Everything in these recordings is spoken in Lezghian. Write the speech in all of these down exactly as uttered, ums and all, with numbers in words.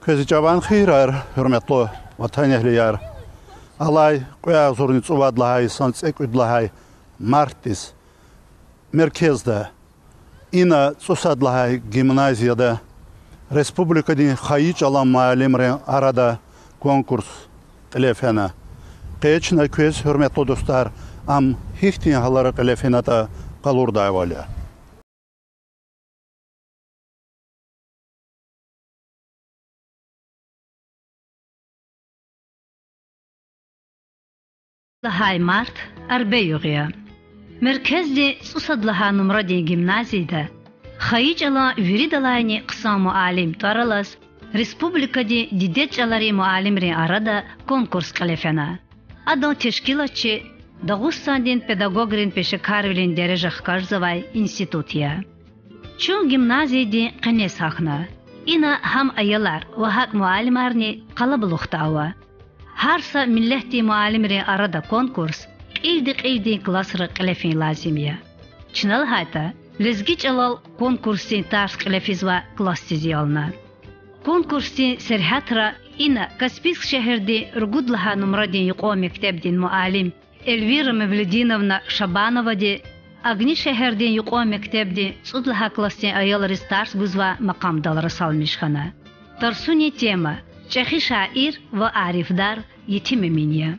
Квез и чӀаван хийирар, гьуьрметлу ватанэгьлияр. Алай кьве агъзурни цӀувад лагьай йисан цӀекӀуьд лагьай мартдиз меркезда, ина цӀусад лагьай гимназияда республикадин хайи чӀалан муаллимрин арада конкурс кьиле фена. Къе чна квез, гьуьрметлу дустар, ам гьихьтин гьалара кьиле фенатӀа къалурдайвал я. Лагьай март арбе югъ я. Меркездин цӀусад лагьай нумрадин гимназияда хайи чӀалан виридалайни хъсан муаллим тӀвар алаз республикадин дидед чӀаларин муаллимрин арада конкурс кьиле фена. Адан тешкилатчи Дагъустандин педагогрин пешекарвилин дережа хкажзавай институт я. Чун гимназиядин къенез гьахьна. Ина гьам аялар ва гьакӀ муаллимарни къалабулухда ава. Гьар са миллетдин муаллимрин арада конкурс кьилди-кьилдин классра кьиле фин лазим я. Чна лагьайтӀа, лезги чӀалал конкурсдин тарс кьиле физвай классдиз ялна. Конкурсдин сергьятра ина Каспийск шегьердин ругуд лагьай нумрадин юкьван мектебдин муаллим Эльвира Мевлудиновна Шабановади, Агни шегьердин юкьван мектебдин цӀуд лагьай классдин аялриз тарс гузвай макъамдал расалмиш хьана. Тарсунин тема: ЧӀехи шаир ва арифдар Етим Эмин я.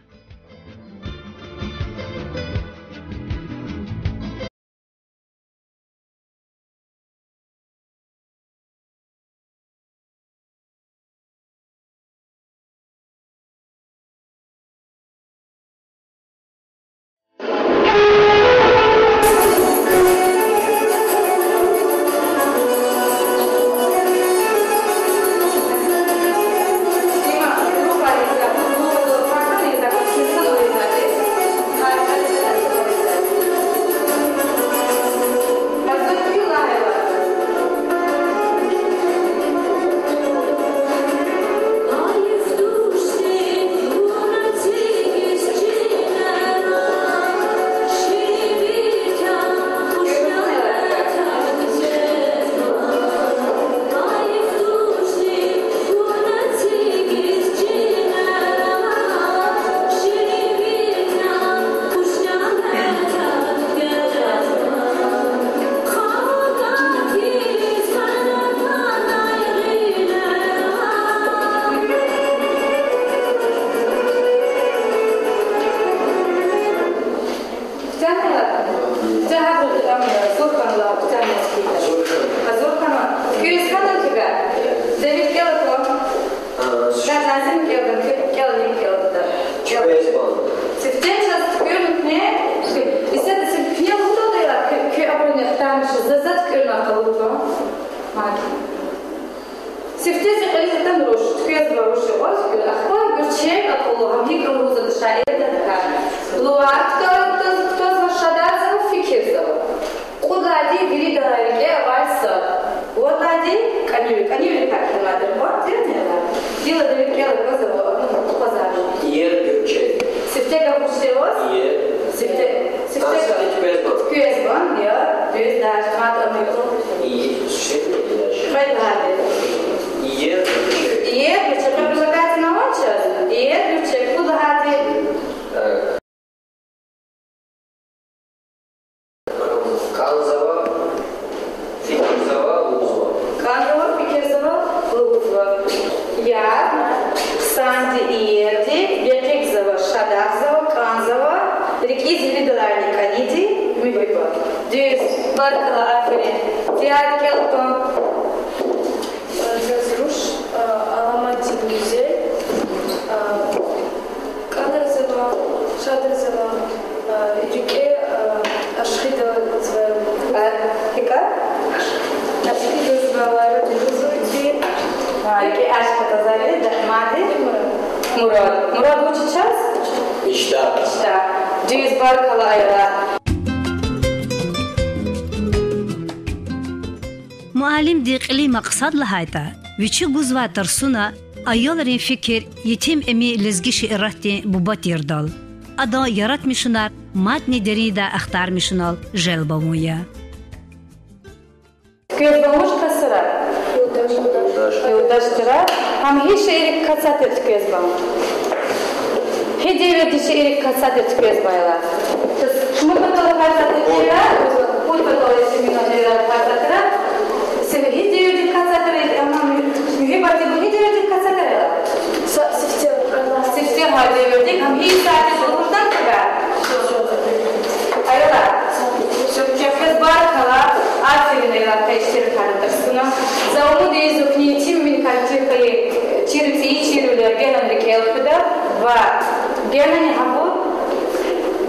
Куьтягьайла, куьтягьайбуру, ам, зурканла куьтягьна скида. А зуркана, куьз хьана куьгай? Девир кӀела кван. Ша Назим кӀела, кӀела, кӀела, кӀела. Сифте чаз куьн куьне, исятда сиф куьне лугьудайла, куь, куь абуруни хтанмиш, за, заз куьн акъалуба. Мад. Сифте зи кьилиз атана руш, квез ва руш икьван куьн, ахпа гуьрчег акьуллу гьам гьикӀ лугьузватӀа шаирда тахьай. Лувар кутаз, кутаз, кутазва, шадарзава, фикирзава. Кьуд лагьайди виридалай рикӀе авай сад. Вад лагьайди кӀанив, кӀаниврикай килиматар кван, тирни ала? Гила девир кӀела квазава, акьван квазарна. Иер гуьрчег. Сифте гаф вуч я ваз? Иер. Сифте, сифте. Ан сифте квез бан. Квез бан, я, дуьз дач, мад амукьун. Иер гуьрчег. Квез лагьайди. Иер гуьрчег. Иер гуьрчег, кьве предлагательное авач чаз? Иер гуьрчег, кьуд лагьайди. Э. КӀанзава, фикирзава, лугьузва. КӀанзава, фикирзава, лугьузва. Я, хъсанди, иерди, бекьигзава, шадарзава, кӀанзава, рикӀиз виридалайни кӀаниди, муьгьуьббат. Дуьз, баркалла, аферин. Зияда кӀела кван. Заз руш, а, аламатдин гуьзел, а, кӀанзава, шадарзава, а, рикӀе, а, ашкъидазва. А, рикӀе? Ашкъидазва, ва рикӀе лугьузва зи. А, рикӀе ашкъидазва, да, мад? Мурад. Мурад. Мурад вуч я чаз? Иштягь. Иштягь. Дуьз, баркалла, аялар. Муаллимдин кьилин макьсад лагьайтӀа, вичи гузвай тарсуна аялрин фикир Етим Эмин лезги шииратдин буба тирдал, адан яратмишунар мадни дериндай ахтармишунал желб авун я. Квез ван вуч касар я? Юлдаш тир. Гьам гьи шиирдик кацатир туьквезва? Гьи девирдин шиирдик кацатир туьквезва, аялар? Шумуд паталай партада тир, пуд паталай семинар тир партада. Сив гьи девирдик кацатир, амма муьгьуьббатдин гьи девирдик кацатир, аялар? Са-, сифте. Сифте гьа девирдик, гьам гьи сятдиз лугьудай куьда? Аялар, чеб квез баркалла, аферин, аялар, къе иштиракарна тарсуна. За умуд ийизва, куьне итимвилин картинкаяр, чирвилер, цӀийи чирвилер генани рикӀел хуьда ва генани гьабур,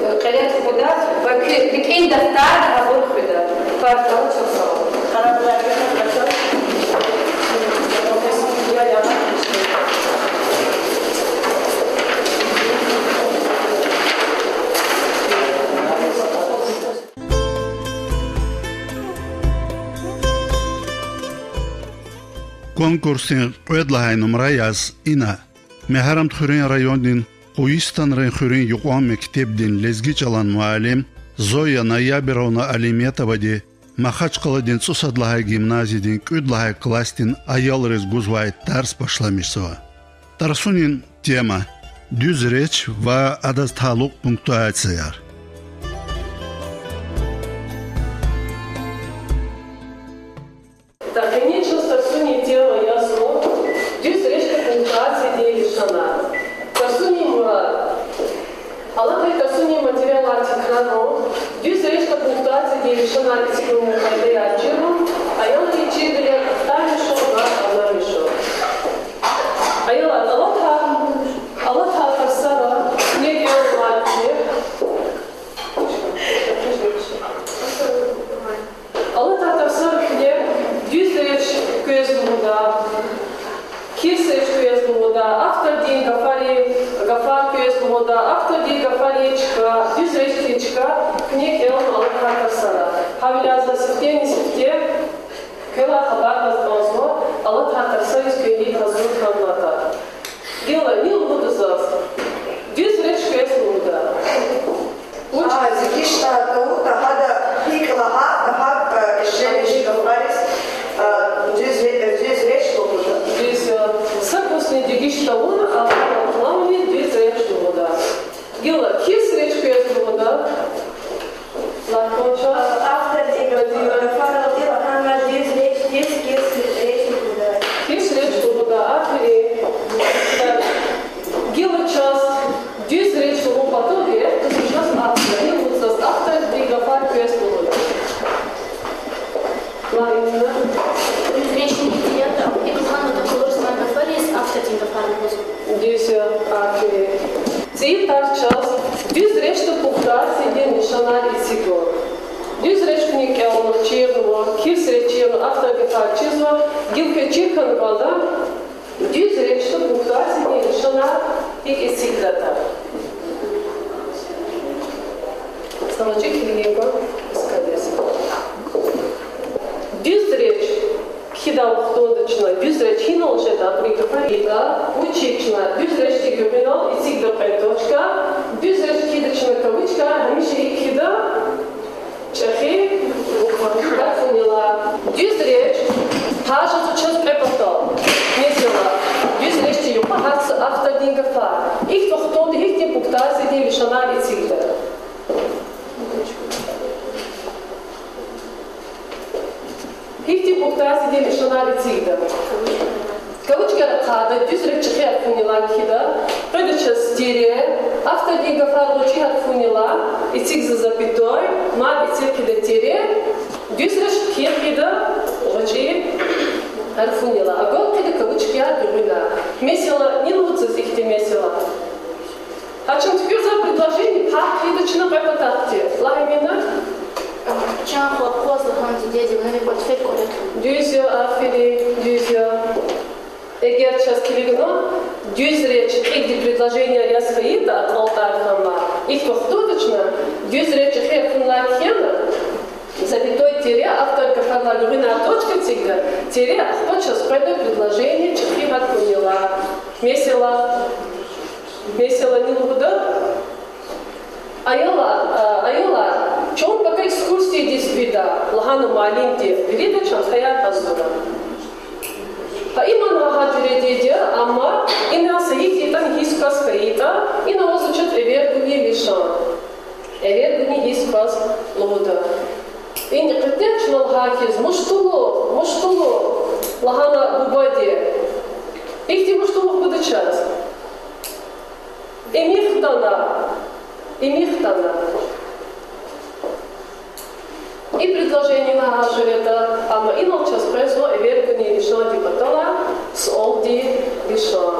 э, кьиле тухуда ва куь рикӀин дафтарда гьабур хуьда. Баркалла, чухсагъул. Конкурсдин кьвед лагьай нумра яз ина Мегьарамдхуьруьн райондин Къуйистанрин хуьруьн юкьван мектебдин лезги чӀалан муаллим Зоя Ноябровна Алиметовади Махачкъаладин цӀусад лагьай гимназиядин кӀуьд лагьай классдин аялриз гузвай тарс башламишзава. Тарсунин тема: дуьз реч ва адаз талукь пунктуацияяр. Къенин чаз тарсунин тема язва дуьз речдин пунктуациядин лишанар. Тарсунин мурад: алатай тарсунин материалар тикрарун, дуьз речдин пунктуациядин лишанар эцигунин къайдаяр чирун, аялри чирвилер ахтармишун ва анжамишун. Аялар, алатай, алатай тарсара куьне кӀелнавайди я. Алатай тарсара куьне дуьз реч квез лугьуда, кис реч квез лугьуда, автордин гафари, гафар квез лугьуда, автордин гафари чка, дуьз реч хьиз чка, куьне кӀелна алатай тарсара. Гьавиляй заз сифтени-сифте квелай хабар гьатзава, алатай тарсариз куьн гьикӀ гьазур хьанватӀа. Гила, ни лугьуда заз? Дуьз реч квез лугьуда. Вуч? А, дегишта тавуртӀа, гьада гьикӀ лагьайтӀа, гьакӀ, э, ишлемиш гафариз, э, дуьз ре-, дуьз реч лугьуда. Дуьз, э, са кӀусни дегиш тавуна, а, лагьана каламни дуьз реч лугьуда. Гила, кис реч квез лугьуда? Лагь кван чаз. Автордин гафаралди лагьанва дуьз реч, кис, кис реч лугьуда. Кис реч лугьуда, аферин. Так. Гила чаз дуьз реч лугьун паталди, гьелбетда, чаз автордин, лугьуз, автордин гафар квез лугьуда. Лагь, Эмина. Дуьз речни диятӀа, икӀ лагьанватӀа, кӀвалахзавай гафариз автордин гафар лугьузва. Дуьз я, аферин. ЦӀийи тарс чаз дуьз речдин пунктуациядин лишанар эцигун. Дуьз реч куьне кӀелна, чирна, кис реч чирна, автордин гафар чизва, гила квез чир хьана кӀанда, дуьз речдин пунктуациядин лишанар гьикӀ эцигдатӀа. Са гъвечӀи килигин кван, скадес. Дуьз реч кхьидай вахтунда чна дуьз реч гьинал жеда, абурун гафар ийида, вучиз чна дуьз речдин гуьгъуьнал эцигда кьве точка, дуьз реч кхьида чна кавычка, гьамиша гьикӀ кхьида, чӀехи гьарфунилай. Дуьз реч гьар жезва чаз кьве патал. Месела, дуьз речдин юкьва гьар са автордин гафар. Ихьтин вахтунда гьихьтин пунктуациядин лишанар эцигда? Гьихьтин пунктуациядин лишанар эцигда? Кавычкаяр ахъайда, дуьз реч чӀехи гьарфунилай кхьида, къведа чаз тире, автордин гафар гъвечӀи гьарфунилай, эцигзава запятой, мад эцигида тире, дуьз реч кхьин хъийида гъвечӀи гьарфунилай. Агакьида кавычкаяр гуьгъуьна. Месела, ни лугьуда заз ихьтин месела? Гьа чун туькӀуьрзавай предложение пай хъийида чна кьве патахъди. Лагь, Эмина. Чан хва-, хва-, хъваз лагьана дидеди, вуна ви портфель кӀвалахда. Дуьз я, аферин, дуьз я. Эгер чаз килигна, дуьз реч кьилди предложение яз хьайитӀа, акьалтӀар хьана, ихьтин вахтунда чна дуьз реч чӀехи гьарфунилай кхьена, запятой, тире, автордин гафарилай гуьгъуьнай точка эцигда, тире, ахпа чаз къведа предложение чӀехи гьарфунилай. Месела, месела, ни лугьуда? Аялар, а, аялар, чун пака экскурсиядиз фида, лагьана муаллимди, вирида чанкаяр гьазурда. Гьа иман гьа жуьредиди я, амма ина са гьихьтин ятӀани гьисс кваз хьайитӀа, ина ваз вуч ятӀа эвер гунин лишан. Эвер гунин гьисс кваз лугьуда. Ина кьетӀен чна лагьай хьиз, муштулугъ, муштулугъ лагьана бубади. Ихьтин муштулугъ гуда чаз. Имихтана, имихтана. И предложение лагьай жуьреда, амма инал чаз къвезва эвер гунин лишандин паталай суалдин лишан.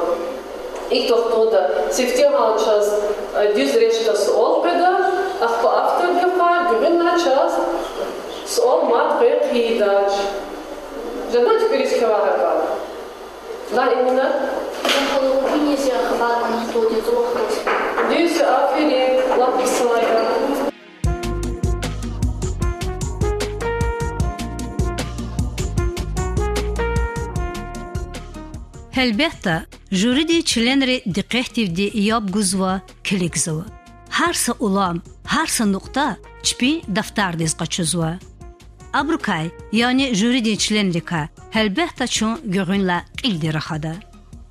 Ихьтин вахтунда сифтегьан чаз, э, дуьз речда суал къведа, ахпа авторди квай гуьгъуьнлай чаз суал мад къе хъийидач. Жеда туькӀуьриз квевай гьакӀа. Лагь, Эмина. Гьуьлуьниз я хабар кьуна хтулдин цӀувад кас. Дуьз я, аферин, лап хъсан я. Гьелбетда, жюридин членри дикъетдивди яб гузва, килигзава. Гьар са улам, гьар са нукьта чпин дафтардиз къачузва. Абурукай, яни жюридин членрикай, гьелбетда, чун гуьгъуьнлай кьилди рахада.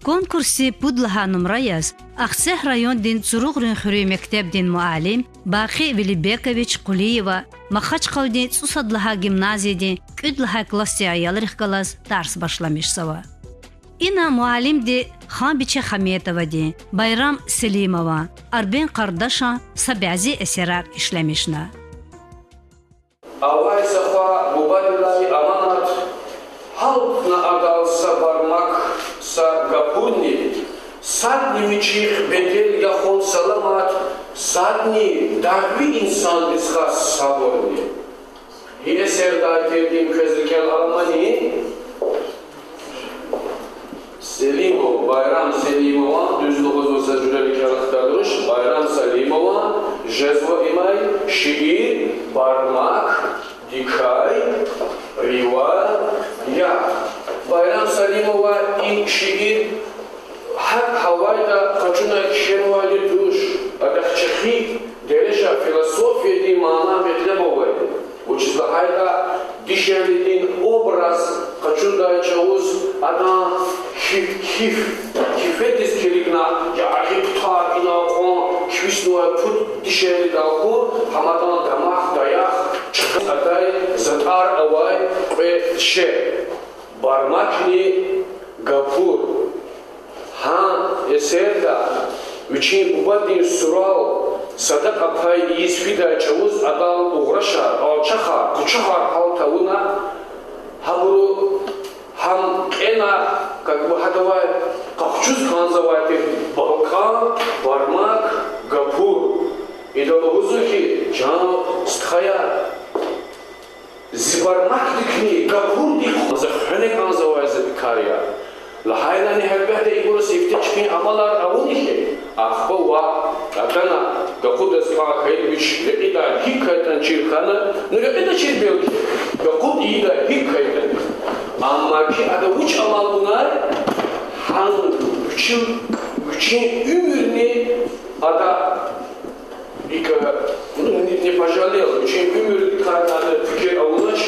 Конкурсдин пуд лагьай нумра яз Ахцегь райондин ЦӀуругърин хуьруьн мектебдин муаллим Бакъи Велибекович Къулиева Махачкъаладин цӀусад лагьай гимназиядин кӀуьд лагьай классдин аялрихъ галаз тарс башламишзава. Ина муаллимди Ханбиче Хаметовадин, Байрам Селимован, Арбен Къардашан са бязи эсерар ишлемишна. Авай са хва бубадилай аманат, гьалтна адал са бармак, са гапурни, садни вичихъ бедел я хъун саламат, садни дагъви инсандиз хас сабурни. И эсердай тирди квез рикӀел аламани? Селимов, Байрам Селимован, дуьз лугьузва, са жуьре рикӀел хтаруш, Байрам Селимован жезва имай шиир Бармакдикай риваят. Байрам Селимова и шиир гьакӀ гьавайда къачуна кхьенвайди туш, адахъ чӀехи дережа философиядин мана-метлеб авайди. Вучиз лагьайтӀа дишегьлидин образ къачудай чӀавуз адан киф-, киф-, кифедиз килигна, яргъи путар ина кьван кифиснавай пуд дишегьлидал хьун, гьам адан дамах, даях, чкадиз атай затӀар авай кьве шей. Бармакни гапур. Гьа эсерда вичин бубадин сурал садакьа пай ийиз фидай чӀавуз адал угърашар, алчахар, къучахар гьал тавуна, гьабуру гьам кьена, как бы, гьадавай къахчуз кӀанзавай тир балкӀан, бармак, гапур. Ида лугьузва хьи, чан стхаяр, зи бармакдикни гапурдик за хвена кӀанзавай зи кар я. Лагьайлани гьелбетда ибуруз сифте чпин амалар авуна хьи, ахпа ваъ, атана, гакъудаз кӀан хьайила вич рекьидай гьикӀ хьайитӀани чир хьана, ну, рекьидай чир белки, гакъуд ийидай гьикӀ хьайитӀани. Амма хьи ада вуч амал авунай, гьам вичин, вичин уьмуьрни ада икӀ, ну, не, не пожалел, вичин уьмуьрдикай ада фикир авунач,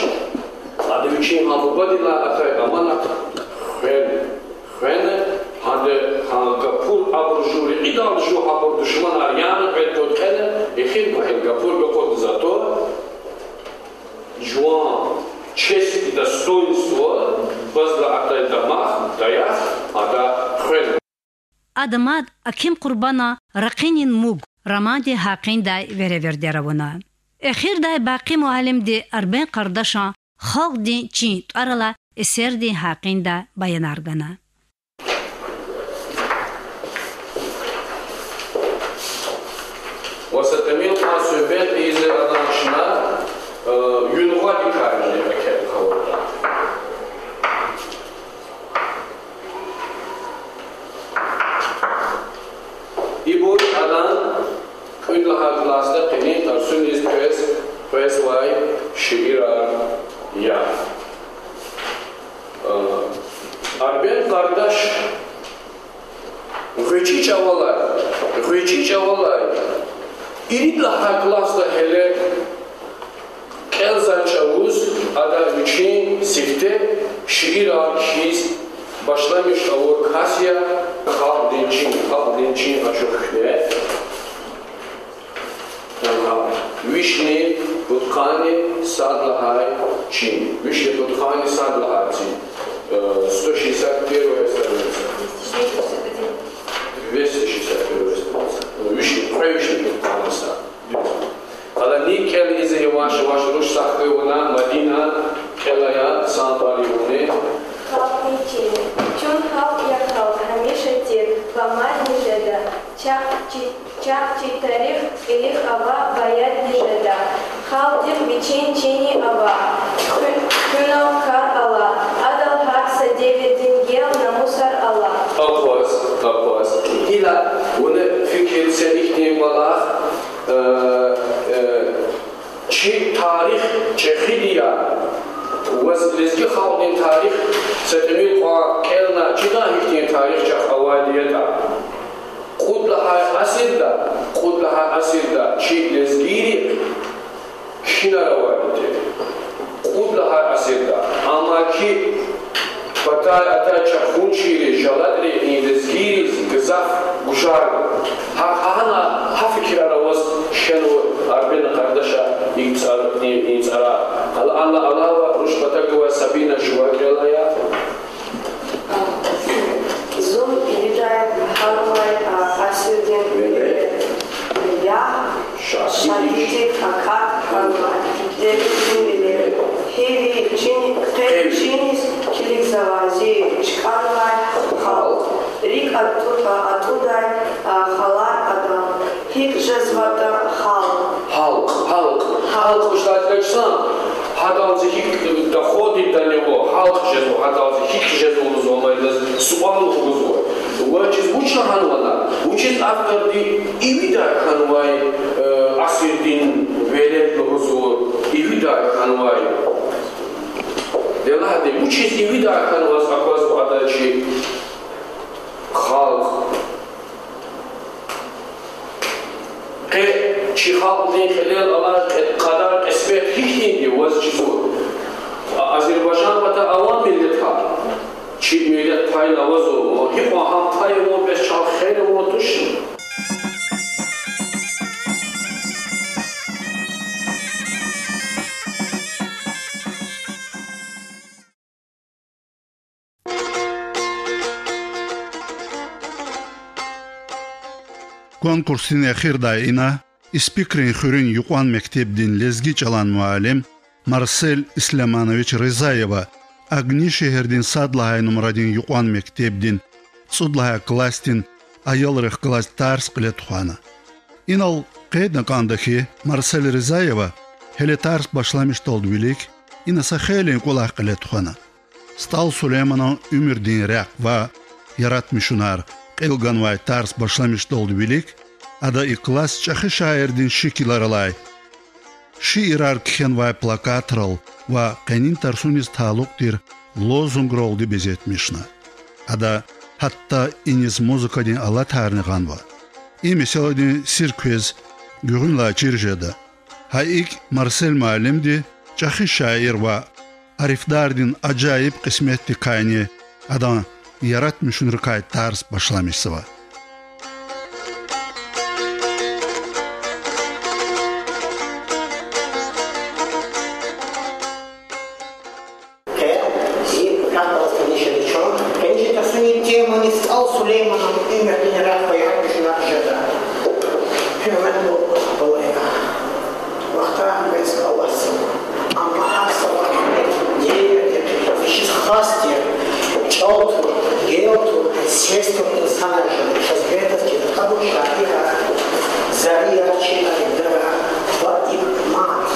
ада вичин гьа бубадилай атай аманат хвена, хвена, гьада гьа гапур абур жув, рекьидал жув гьабур душманар яна кьвед-пуд кьена, эхир гвайил гапур гапур зато жуван честь и достоинство, базла атай дамах, даях ада хвена. Ада мад Аким Къурбанан Ракъинин муг романдин гьакъиндай веревирдер авуна. Эхирдай Бакъи муаллимди Арбен Къардашан Халкьдин чин тӀвар алай эсердин гьакъиндай баянар гана. Ва са тӀимил кьван суьгьбет ийиз адан чна, э, юнгъвадикай жи акет хабурда. Ибур адан кӀуьд лагьай классда къенин тарсуниз квез къвезвай шиирар я. Э, Арбен Къардаш гъвечӀи чӀавалай, гъвечӀи чӀавалай, ирид лагьай классда гьеле кӀелзавай чӀавуз ада вичин сифте шиирар кхьиз Башламиш авур кас я халкьдин чин, халкьдин чин ачух куьне. Вишни пудкъанни сад лагьай чин. Вишни пудкъанни сад лагьай чин. Э, сто шестьдесят первая страница. Двести шестьдесят первая страница. Вишни, кьве вишни пудкъанни сад. Гьала ни кӀел ийизва яваш-яваш, руш са хьуй вуна, Мадина, кӀел ая, санал ивни. Халкьдин чин. Чун халкь я, халкь гьамиша тир ва мадни жеда. Чахъ чи, чахъ чи тарих кьилихъ ава, баядни жеда. Халкьдихъ вичин чини ава, хуьн-, хуьнал кар ала, адал гьар са девирдин гел-намусар ала. Акваз, акваз. Гила вуна фикир це ихьтин кӀвалах, э, э, чи тарих чӀехиди я, ваз лезги халкьдин тарих са тӀимил кьван кӀелна, чида гьихьтин тарих чахъ авайди ятӀа. Кьуд лагьай асирда, кьуд лагьай асирда чи лезгийрихъ кхьинар авайди тир. Кьуд лагьай асирда. Амма ки патай атай чахъ хьун чириз, жаладри и лезгийриз гзаф гужарда. Гьа, гьана, гьа фикирар аваз кхьенва Арбен Къардаша и цӀар-, и, и цӀара. Гьала, Аллагь, Аллагь ва руш патав гвай Сабина жува кӀел ая. Зун ивидай хьанвай асирдин велед я, шадидик акат хьанвай девирдин велед. Гьи ви чини, къе чини килигзавай зи чкӀанвай халкь. РикӀ атӀу-, атӀудай халар адан. ГьикӀ жезватӀа халкь. Халкь, халкь, халкь жезватӀа чсан, гьадалди гьикӀ доходит до него, халкь жезва, гьадалди гьикӀ жезва лугьузва, ма идаз суал лугьузва. Ва чиз вуч лагьанвана, вучиз авторди ивидай хьанвай, э, асирдин велед лугьузва, ивидай хьанвай. Де лагьди, вучиз ивидай хьанваз аквазва адачи халкь. Къе чи халкьдин кьилел алай къе-, къадар-кьисмет гьихьтинди ваз чизва? А-, Азербайжан пата авай миллетар. Чи миллет пайнавазва, гьикьван гьам пай авун бес чал хер авун тушни? Конкурсдин эхирдай ина Испикрин хуьруьн юкьван мектебдин лезги чӀалан муаллим Марсель Исляманович Ризаева Агни шегьердин сад лагьай нумрадин юкьван мектебдин цӀуд лагьай классдин аялрихъ галаз тарс кьиле тухвана. Инал къейдна кӀанда хьи, Марсель Ризаева гьеле тарс башламишдалди вилик ина са хейлин кӀвалах кьиле тухвана. СтӀал Сулейманан уьмуьрдин рехъ ва яратмишунар кьил ганвай тарс башламишдалди вилик ада и класс чӀехи шаирдин шикилар алай шиирар кхьенвай плакатрал ва къенин тарсуниз талукь тир лозунгралди безетмишна. Ада гьатта иниз музыкадин алатарни гъанва. И месэладин сир квез гуьгъуьнлай чир жеда. Гьа икӀ Марсель муаллимди чӀехи шаир ва арифдардин ажайиб кьисметдикайни адан яратмишунрикай тарс башламишзава. Къе и капал станишеди чун къенин тарсунин темани СтӀал Сулейманан уьмуьрдин рехъ ва яратмишунар жеда. Гьуьрметлу балаяр, вахтар квез кӀвалахзава. Амма гьар са вахтунда девирдихъ вичиз хас тир чӀал тур, гел тур, сес тур инсанар жеда. Чаз вердаз чида, абур шаирар, зарияр, чи аялрар ва и мад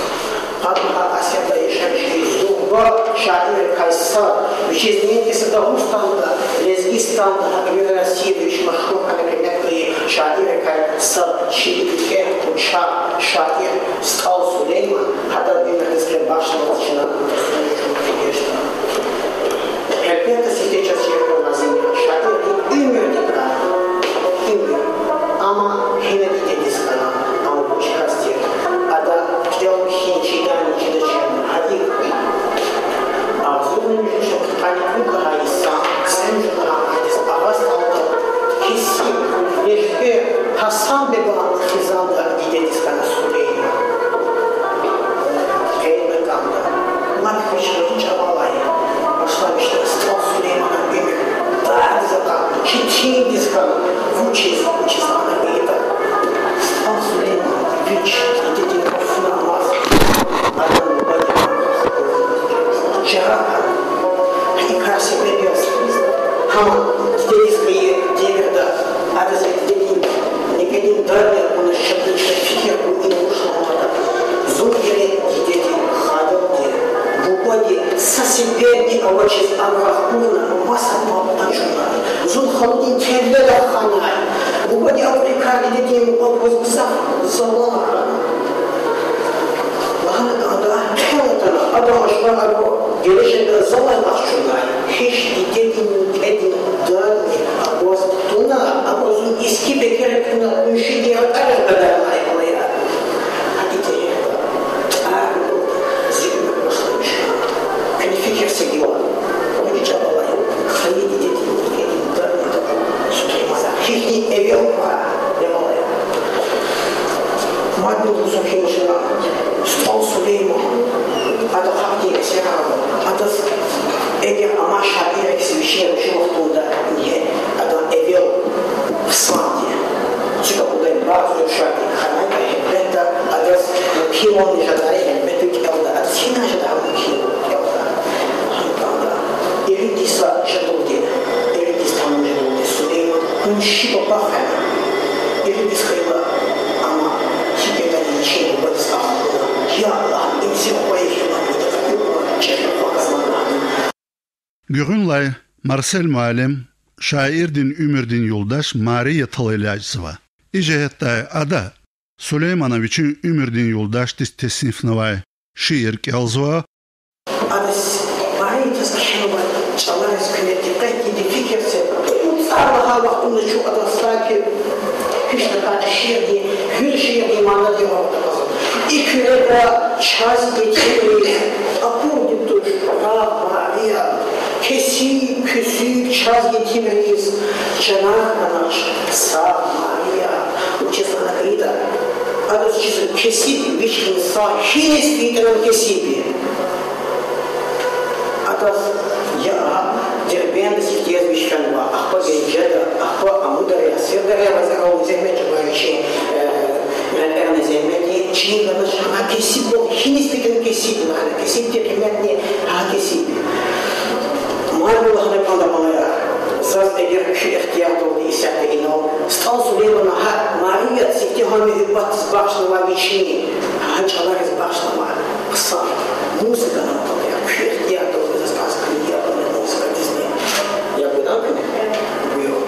къад лагьай асирда яшамиш хьайи зурба шаиррикай сад, вичиз неинки са Дагъустанда, Лезгистанда, гьакӀ вири Россияда вич машгьур хьана кӀан хьайи шаиррикай сад, чи уьлкве кӀвачер, шаир СтӀал Сулейман, гьадан уьмуьрдиз къе бахшнаваз чна гьелбетда, сифте чаз чиркъуна лазим я шаирдин уьмуьрдикай, уьмуьр, амма гьина дидедиз хьана, амма вуч кас тир, ада кӀел хьин чидани чидачирни, гьа икӀ. Агъзурни муьжуьд йисан къанни кӀуьд лагьай йисан, Амма дидедиз хьайи девирда адаз дидедин некӀедин дарни акуна, шадлув, фикир гун, ина вуч лагьана. Зун гьеле дидеди хадалди, бубади са сеперни авачиз абурухъ акуна, маса паб къачуна. Зун халудин тевледа ханай. Бубади абурукай дидедин мукьвабуруз гзаф залан хьана. Лагьана, ада хъел атана, ада машгьур, абур гележегда залан ахчунай. Гьич дидедин некӀедин дарни акваз кутуна, абур зун иски пекер кутуна, къуншидин ракӀарихъ гадарнай, балаяр. Гьа и тегьерда тӀвар гудалди зи уьмуьр башламишна. Куьне фикир це гила. Куьне чӀавалай, хайи дидедин некӀедин дарни такур Сулеймана. Гьихьтин эвел ква, я балаяр. Мадни лугьузва хьи, чна, СтӀал Сулейман, ада халкьдин эсерар ава. Адаз эгер амай шаиррикай вичин чи вахтунда ингье адан эвел хъсанди, цуьк акъудай бязи шаирар хьанайтӀа, гьелбетда, адаз гьикӀ ван жедай, гьелбетда, кӀелда, адаз гьина жеда, гьам гьикӀ кӀелда. Гьа итимда ирид йиса жедалди, ирид йис тамам жедалди Сулейман къунши папа хьана. Ирид йис хьайила, ам гьикӀ ятӀани вичин бубадиз ахкъна: Я Аллагь, им зи хва я, им зи хва я, чӀехи хва хьана лагьана. Гуьгъуьнлай Марсель муаллим шаирдин уьмуьрдин юлдаш Мария талайлажзава. И жигьетдай ада Сулеймана вичин уьмуьрдин юлдашдиз теснифнавай шиир кӀелзава. Адаз Марияди кхьенвай чӀалариз куьне дикъетдивди фикир це. ЦӀар лагьай вахтунда чун адаз саки гьич тахьайтӀа шиирдин, гьуьл шиирдин манадин вахт аквазва. И куьреда чаз етимриз акурди туш, рагъ, Мария, кесиб, кесиб чаз етимриз чанар хьанач, сагъ, Мария. Вучиз лагьайтӀа адаз чизва кесиб вич хьиз сагъ гьиниз фейитӀани кесиб я. Адаз я гьа Дербентда сифте яз вич фенва, ахпа Генжеда, ахпа Амударда, Сырдарда, ваз гьа зегьмет чӀугвай вичин, э, рекьерин зегьметни, чин ганач гьа кесиб, гьиниз фейитӀани кесиб я, гьа кесибдин къиметни, гьа кесиб я. Мария лагьана кӀанда, балаяр, заз эгер куь ихтияр тавуртӀа, исятда инал СтӀал Сулеймана гьа Мария сифте гьа муьгьуьббатдиз бахшнавай вичин гьа чӀалариз бахшнавай хъсан музыка, балаяр, куь ихтияр тавуртӀа, заз кӀанзава куьне, я балаяр, музыкадизни. Я гудан куьне? Буюр.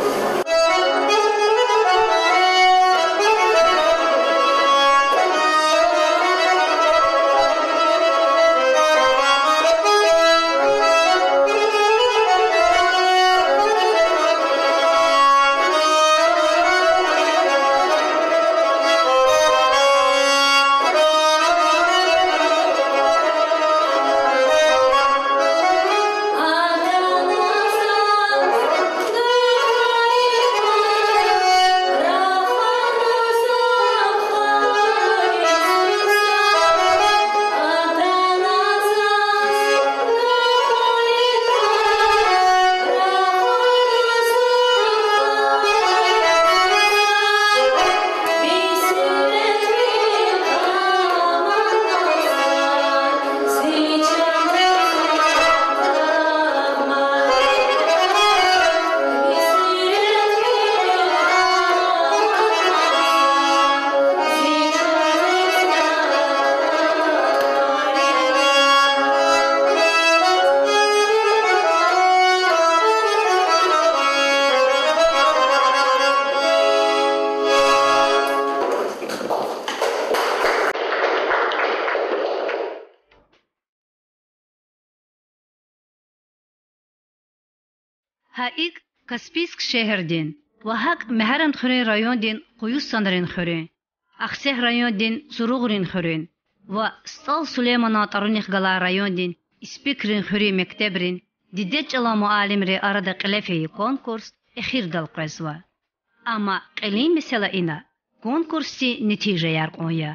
Гьа икӀ Каспийск шегьердин ва гьакӀ Мегьарамдхуьруьн райондин Къуюсанрин хуьруьн, Ахцегь райондин Цуругърин хуьруьн ва СтӀал Сулейманан тӀварунихъ галай райондин Испикрин хуьруьн мектебрин дидед чӀалан муаллимрин арада кьиле фейи конкурс эхирдал къвезва. Амма кьилин месэла ина конкурсдин нетижаяр кьун я.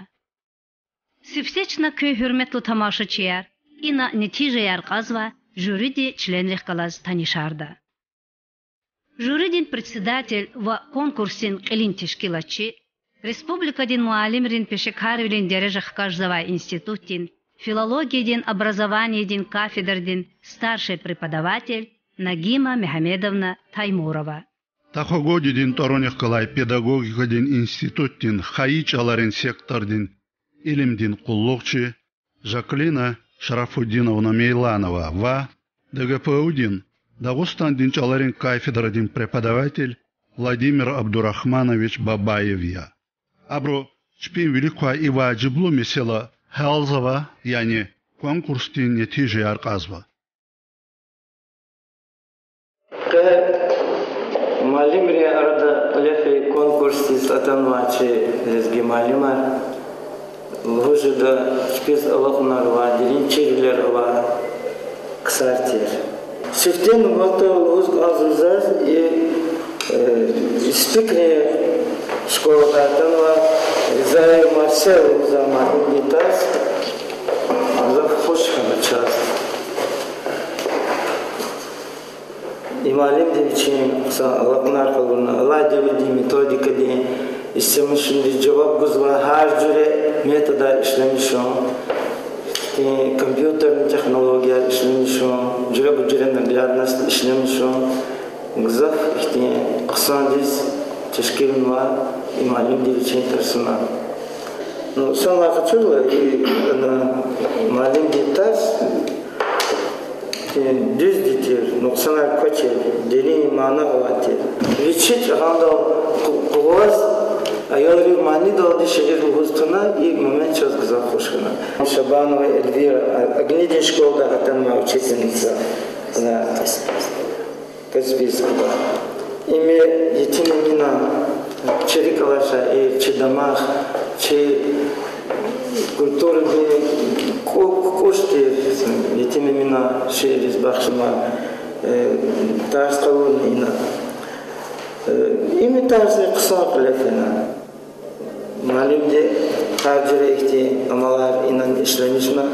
Сифте чна куьн, гьуьрметлу тамашачияр, ина нетижаяр кьазвай жюридин членрихъ галаз танишарда. Жюридин председатель ва конкурсдин кьилин тешкилатчи, республикадин муаллимрин пешекарвилин дережа хкажзавай институтдин филологиядин образованиедин кафедрадин старший преподаватель Нагима Мегьамедовна Таймурова. Тахо-Годидин тӀварунихъ галай педагогикадин институтдин хайи чӀаларин сектордин илимдин къуллугъчи Жаклина Шарафутдиновна Мейланова ва ДГПУ-дин Дагъустандин чӀаларин кафедрадин преподаватель Владимир Абдурагьманович Бабаев я. Абуру чпин вилик квай и важиблу месэла гьялзава, яни конкурсдин нетижаяр кьазва. Къе муаллимрин арада кьиле фейи конкурсдиз атанвай чи лезги муаллимар, лугьуз жеда, чпиз алакьунар авай, дерин чирвилер авай ксар тир. Сифте нубатда лугьуз кӀанзава заз и, э, Испикрин школадай атанвай Ризаев Марселан муаллимдин тарс гзаф хуш хьана чаз. И муаллимди вичин хъсан алакьунар къалурна, алай девирдин методикадин, истемишунриз жаваб гузвай гьар жуьре методар ишлемишун, ихьтин компьютерный технологияр ишлемишун, жуьреба-жуьре наглядность ишлемишун, гзаф ихьтин хъсандиз тешкилнавай и муаллимди вичин тарсуна. Ну, санлай къачурла, и, ана, муаллимдин тарс, э, дуьзди тир, нукьсанар квачир, дерин мана авай тир. Вичи чӀагъандал къу-, къугъваз, аялрив манидалди шиир лугьуз туна, и момент чаз гзаф хуш хьана. Шабанова Эльвира, а, Огнидин школадай атанвай учительница, ана, Каспийскда. Им Етим Эминан чи рикӀ алай шаир, чи дамах, чи культурадин кӀу-, кукӀуш тир Етим Эминан шиирриз бахшнавай, э, тарс къалурна ина. Э, им тарс хъсан кьиле фена. Муаллимди гьар жуьре ихьтин амалар инал ишлемишна,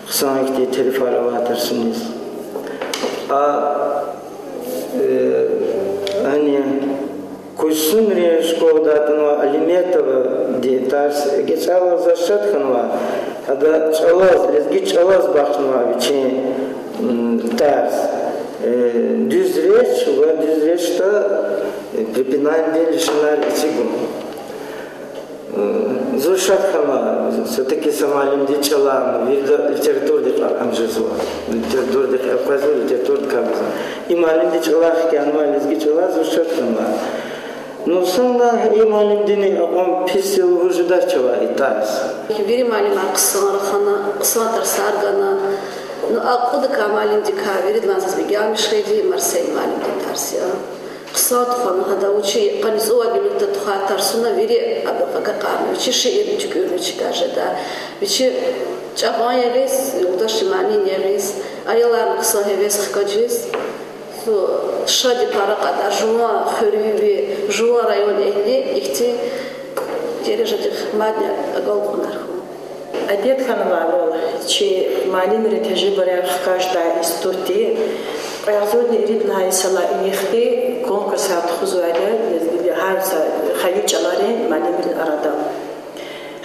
хъсан ихьтин телефар авай тарсуниз. А, э, ани Куьсунрин школадай атанвай Алиметовадин тарс эгечӀайла заз шад хьанва, ада чӀалаз, лезги чӀалаз бахшнава вичин, м, тарс. Э, дуьз реч ва дуьз речда, э, препинанидин лишанар эцигун. Зун шад хьана, все-таки са муаллимди чӀала, вирида литературадихъ элкъвена жезва. Литературадихъ элкъвезва, литературадикай гузва. И муаллимди чӀалай хкянава, лезги чӀалай, зун шад хьана. Ну, санлай и муаллимдини акьван пис я лугьуз жедач чавай и тарс. Вири муаллимар хъсан рахана, хъсан тарсар гана. Ну, а кьудакай муаллимдикай виридалай заз бегенмиш хьайиди Марсель муаллимдин тарс я. Хъсан тухвана гьада, вичи къанни цӀувад минутда тухвай тарсуна вири абур агакьарна, вичи шиирни туькӀуьрна вичикай жеда, вичи чӀагъан ягъиз, юлдашрин манийни ягъиз, аяларни хъсан гьевес хкажиз, шади пара кьадар жуван хуьруьнви, жуван районни ихьтин дережадихъ мадни агалкьунар хьун. Адет хьанвайвал, чи муаллимрин тежрибаяр хкаждай институтди кьве агъзурни ирид лагьай йисалай инихъди конкурсар тухузвайди я гьар са хайи чӀаларин муаллимрин арада.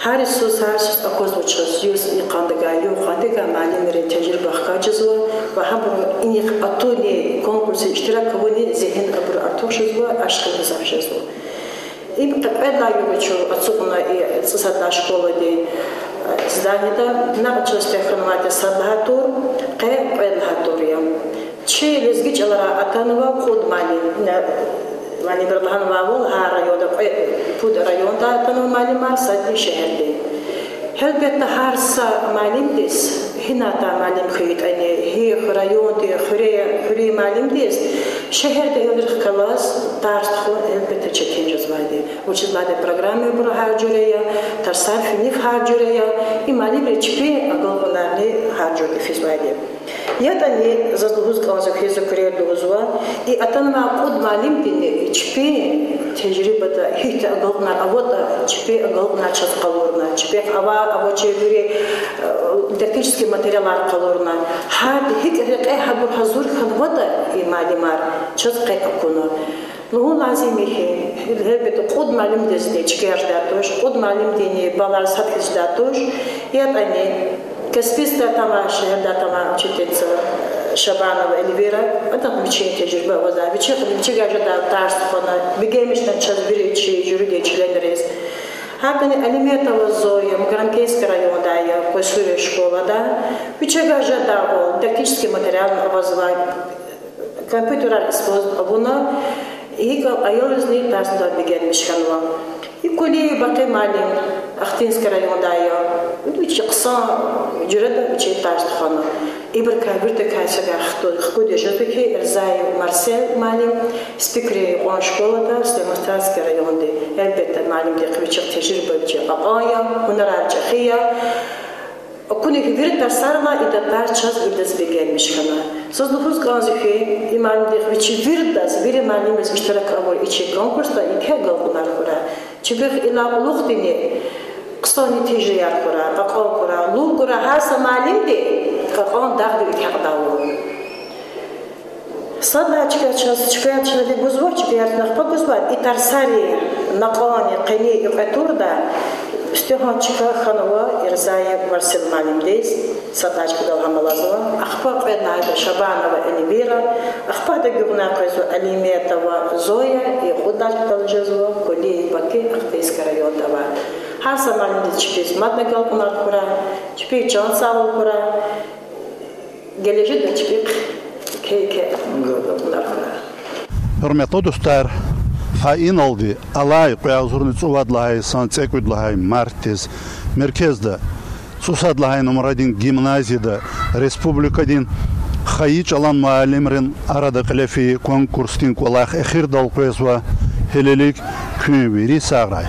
Гьар йисуз, гьар йисуз аквазва чаз юкъуз йикъандивай, юкъандивай муаллимрин тежриба хкаж жезва ва гьабуру инихъ атунни, конкурсда иштирак авунни зигьин абурун артух жезва, ашкъи гзаф жезва. Им къе кьвед лагьай югъ чун ацукьна и цӀусад лагьай школадин, э, зданида, накь чаз тахьанвайди сад лагьай тур, къе кьвед лагьай тур я. Чи лезги чӀаларай атанва кьуд муаллим, э, муаллимар лагьанвайвал, гьар районда кьве, пуд райондай атанва муаллимар, садни шегьердин. Гьелбетда, гьар са муаллимдиз, гьинай атай муаллим хьайитӀани, гьи райондин, хуьре-, хуьруьн муаллимдиз шегьердин аялрихъ галаз тарс тухун гьелбетда четин жезвайди. Вучиз лагьайтӀа программайбур гьар жуьре я, тарсар финиф гьар жуьре я, и муаллимрин чпин агалкьунарни гьар жуьре физвайди. ЯтӀани заз лугьуз кӀанзава хьи, за куьрелди лугьузва, и атанвай кьуд муаллимдини чпин тежрибада гьихьтин агалкьунар аватӀа, чпин агалкьунар чаз къалурна, чпихъ авай-авачир вири, э, дидактический материалар къалурна, гьарда гьикӀ рекье гьабур гьазур хьанватӀа и муаллимар, чаз къе акуна. Лугьун лазим я хьи, гьелбетда, кьуд муаллимдизни чкаяр жедай туш, кьуд муаллимдини баллар сад хьиз жедай туш, ятӀани Каспийскда атанвай, шегьерда атанвай учительница, э, Шабанова Эльвира, адан вичин тежриба авазва, вичи, вичивай жедай тарс тухвана, бегенмиш хьана чаз вири чи жюридин членриз. ГьакӀни Алиметова Зоя, Магарамкентский райондай я, Къуйсуьрин школада, вичивай жедайвал дидактический материал авазва, компьютерар использовать авуна, икӀ аялризни тарсдал бегенмиш хьанва. И Кулиев Бакъи муаллим, Ахтынский райондай я, вичи хъсан жуьреда вичи тарс тухвана. Ибурукай виридакай сагай хту-, хкудиз жезва хьи, Ирзаев Марсель муаллим, Спикрин юкьван школада, Сулейман-Стальский районди. Гьелбетда, муаллимдихъ вичихъ тежриба вичин кьакьан я, гьунарар чӀехи я. Акуна хьи вири тарсарилай ида тарс чаз виридаз бегенмиш хьана. Заз лугьуз кӀанзава хьи, и муаллимдихъ вичи виридаз, вири муаллимриз иштирак авур и чи конкурсда еке агалкьунар хьурай. Чпихъ идалай кьулухъдини хъсан нетижаяр хьурай, кьакьан хьурай, лув гурай гьар са муаллимди, кьакьан дагъдив экъечӀдайвал. Сад лагьай чка чаз, чка чна гузва, чпи яр чна ахпа гузва, и тарсари накьани, къени, и кьве турда, сифтегьан чка хьанва Ирзаев Марсель муаллимдиз, сад лагьай чкадал гьам алазва, ахпа кьвед лагьайда Шабанова Эльвира, ахпа гьада гуьгъуьнай къвезва Алиметова Зоя, и кьуд лагьай чкадал жезва Кулиев Бакъи, Ахтынский районда авай. Гьар са муаллимдиз чпиз мадни агалкьунар хьурай, чпи чан сагъвал хьурай. Гележегда чпихъ еке-еке агалкьунар хьурай. Гьуьрметлу дустар, гьа иналди алай кьве агъзурни цӀувад лагьай сан цӀекӀуьд лагьай мартдиз меркезда, цӀусад лагьай нумрадин гимназияда республикадин хайи чӀалан муаллимрин арада кьиле фейи конкурсдин кӀвалах эхирдал къвезва, гьелелиг куьн вири сагърай.